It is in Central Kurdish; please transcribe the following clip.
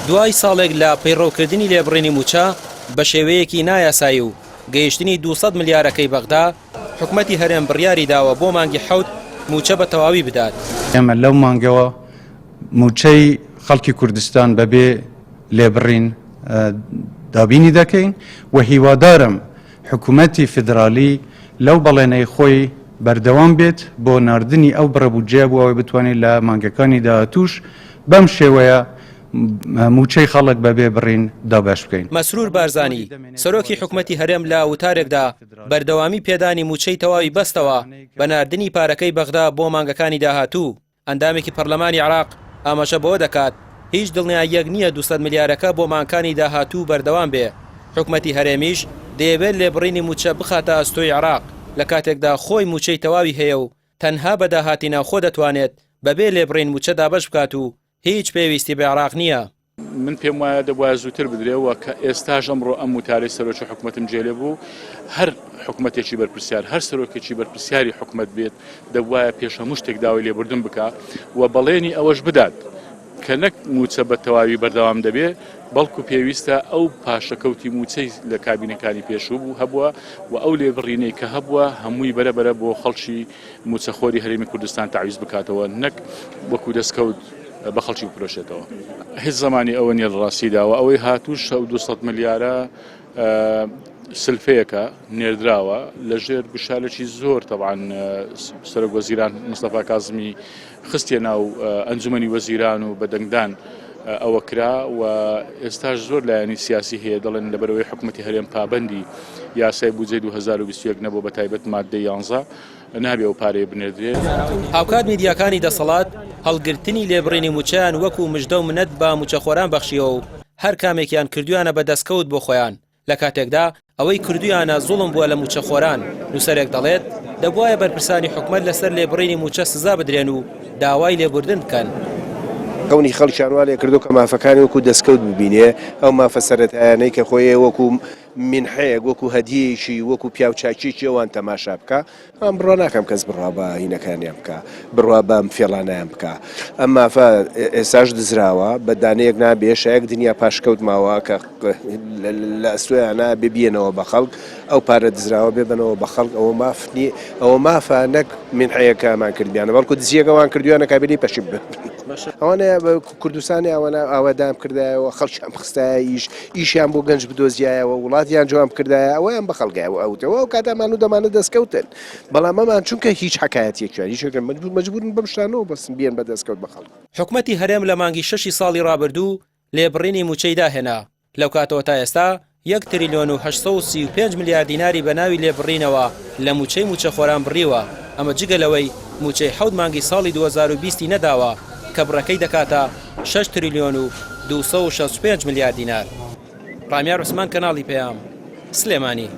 دوای ساڵێک لە پەیڕەوکردنی لێبڕینی مووچە بە شێوەیەکی نایاسایی و گەیشتنی 200 ملیارەکەی بەغدا، حکومەتی هەرێم بڕیاری داوە بۆ مانگی حەوت مووچە بە تەواوی بدات. ئێمە لەو مانگەوە مووچەی خەڵکی کوردستان بەبێ لێبڕین دابینی دەکەین و هیوادارم حکومەتی فیدرالی لەو بەڵێنەی خۆی بەردەوام بێت بۆ ناردنی ئەو بڕە بودجەیە بۆ ئەوەی بتوانێت لە مانگەکانی داهاتووش بەم شێوەیە مووچەی خەڵک بەبێ بڕین دابەش بکەین. مەسرور بارزانی، سەرۆکی حکومەتی هەرێم لە وتارێکدا بەردەوامی پێدانی مووچەی تەواوی بەستەوە بە ناردنی پارەکەی بەغدا بۆ مانگەکانی داهاتوو. ئەندامێکی پەرلەمانی عێراق ئاماژە بەوە دەکات، هیچ دڵنیاییەک نییە 200 ملیارەکە بۆ مانگکانی داهاتوو بەردەوام بێ، حکومەتی هەرێمیش دەیەوێت لێبڕینی مووچە بخاتە ئەستۆی عێراق، لە کاتێکدا خۆی مووچەی تەواوی هەیە و تەنها بە داهاتی ناوخۆ دەتوانێت بەبێ لێبڕین مووچە دابەش بکات و هیچ پێویستی بە عێراق نییە. من پێم وایە دەبوایە زووتر بدرێ و کە ئێستاش ئەمڕۆ ئەم وتارەی سەرۆکی حکومەتم جێ لێ بوو، هەر حکومەتێکی بەرپرسیار، هەر سەرۆکێکی بەرپرسیاری حکومەت بێت دەبوایە پێش هەموو شتێک داوای لێبوردن بکا و بەڵێنی ئەوەش بدات کە نەک مووچە بە تەواوی بەردەوام دەبێ بەڵکو پێویستە ئەو پاشەکەوتی مووچەی لە کابینەکانی پێشوو بوو هەبووە و ئەو لێبڕینەی کە هەبووە هەمووی بەرە بەرە بۆ خەڵکی مووچەخۆری هەرێمی کوردستان تەعویز بکاتەوە نەک وەکو دەستکەوت بە خەڵکی بفرۆشێتەوە. هیچ زەمانی ئەوە نیە لە ڕاستیدا و ئەوەی هاتووش ئەو 200 ملیارە سلفەیەکە نێردراوە لە ژێر گوشارێکی زۆر تەبعەن سەرۆک وەزیران مستەفا کازمی خستیە ناو ئەنجومەنی وەزیران و بە دەنگدان ئەوە کرا و ئێستاش زۆر لایەنی سیاسی هەیە دەڵێن لەبەرەوەی حکوومەتی هەرێم پابندی یاسای بودجەی 2021 نەبوو بە تایبەت مادەی 11 نابێ ئەو پارەیە بنێردرێت. هاوکات میدیاکانی دەسەڵات هەڵگرتنی لێبڕینی مووچەیان وەکو مژدە و منەت بە مووچەخۆران بەخشیوە و هەر کامێکیان کردویانە بە دەستکەوت بۆ خۆیان، لە کاتێکدا ئەوەی کردویانە زوڵم بووە لە مووچەخۆران، نووسەرێک دەڵێت، دەبوایە بەرپرسانی حکومەت لەسەر لێبڕینی مووچە سزا بدرێن و داوای لێبوردن بکەن. خەونی خەڵکیان وا لێکردووە کە مافەکانی وەکو دەستکەوت ببینێ، ئەو مافە سەرەتایانەی کە خۆی وەکو مینحەیەک، وەکو هەدیەیەکی، وەکو پیاوچاکیەکی ئەوان تەماشا بکا، ئەم بڕوا ناکەم کەس بڕوا بە هینەکانیان بکا، بڕوا بەم فێڵانەیان بکا. ئەم مافە ئێستاش دزراوە، بە دانەیەک نابێ، شایەک دنیا پاشکەوت ماوە کە لە ئەستۆیانە بێ بیەنەوە بە خەڵک، ئەو پارە دزراوە بێ بەنەوە بە خەڵک، ئەوە ماف نیە، ئەوە مافە نەک مینحەیەک کە ئەمان کردبیانە، بەڵکو دزیەک ئەوان کردویانە کە بێ لێی پەشیمن بن. ئەوانە کوردستانی ئەوانە ئاوەدان بکردایەوە، خەڵکیان بخستایە ئیش، ئیشیان بۆ گەنج بدۆزیایەوە، وڵاتیان جوان بکردایە، ئەوەیان بە خەڵکایەوە ئەوتەوە، ئەو کاتە ئەمان و دەمانە دەستکەوتن. بەڵام ئەمان چونکە هیچ حەکایەتیەکیان هیچ مەجبورن بەم شتانەوە بەسن بیەن بە دەستکەوت بە خەڵک. حکومەتی هەرێم لە مانگی شەشی ساڵی ڕابردوو لێبڕینی مووچەی داهێنا، لەو کاتەوە تا ئێستا یەک تریلیۆن و 835 ملیار دیناری بە ناوی لێبڕینەوە لە مووچەی مووچەخۆران بڕیوە، ئەمە جگە لەوەی مووچەی حەوت مانگی ساڵی 2020 ی نەداوە کە بڕەکەی دەکاتە شەش تریلیۆن و 265 ملیار دینار. ڕامیار عوسمان کەناڵی پەیام، سلێمانی.